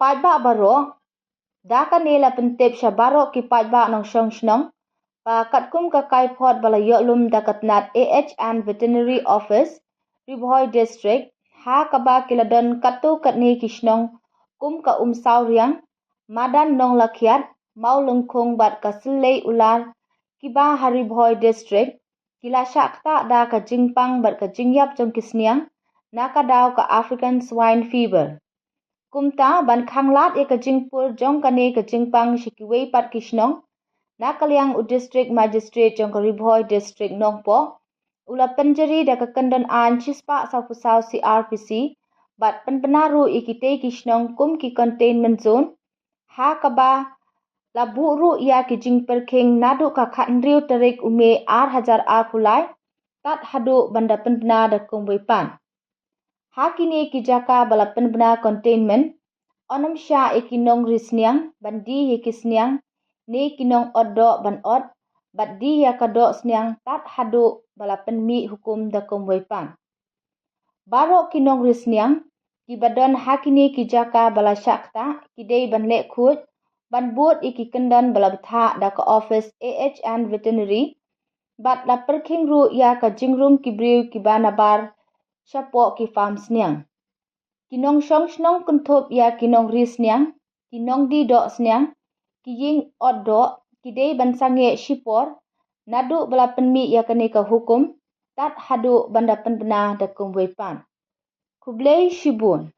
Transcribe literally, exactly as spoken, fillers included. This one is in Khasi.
Paidbah baroh, da kane la pyntip sha baroh ki paidbah nongshong shnong ba katkum ka kaiphod ba la ïoh lum da ka tnat A H N Veterinary Office, Ri Bhoi District, ha kaba ki la don katto katne ki shnong kum ka Umsawriang, Madan Nonglakhiat, Mawlyngkhung bad ka Syllei Ular, kiba ha Ri Bhoi District, ki la shah ktah da ka jingpang bad ka jingïap jong ki sniang na ka daw ka African Swine Fever. Kumta, ban khanglad ïa ka jingpur jong kane ka jingpang sha kiwei pat ki shnong, na ka liang u District Magistrate jong ka Ri Bhoi District Nongpoh u la pynjari da ka kyndon aiñ shispah sawphew saw C R P C bad pynbna ruh ïa kitei ki shnong kum ki containment zone, ha kaba la buh ruh ïa ki jingpyrkhing naduh ka khathynriew tarik u May ar hajar arphew lai tad haduh ban da pynbna da kumwei pat. Ha kine ki jaka ba la pynbna containment, yn ym shah ïa ki nongri sniang ban die ïa ki sniang, ne ki nongot doh ban ot bad die ïa ka doh sniang tad haduh ba la pynmih hukum da kumwei pat. Baroh ki nongri sniang kiba don ha kine ki jaka ba la shah ktah ki dei ban leh khuid ban bud ïa ki kyndon ba la bthah da ka office A H N Veterinary bad la pyrkhing ruh ïa ka jingrung ki briew kiba nabar shapoh ki farm sniang. Ki nongshong shnong kynthup ïa ki nongri sniang, ki nongdie doh sniang, ki ïing ot doh, ki dei ban sangeh shipor naduh ba la pynmih ïa kane ka hukum tad haduh ban da pynbna da kumwei pat. Khublei shibun.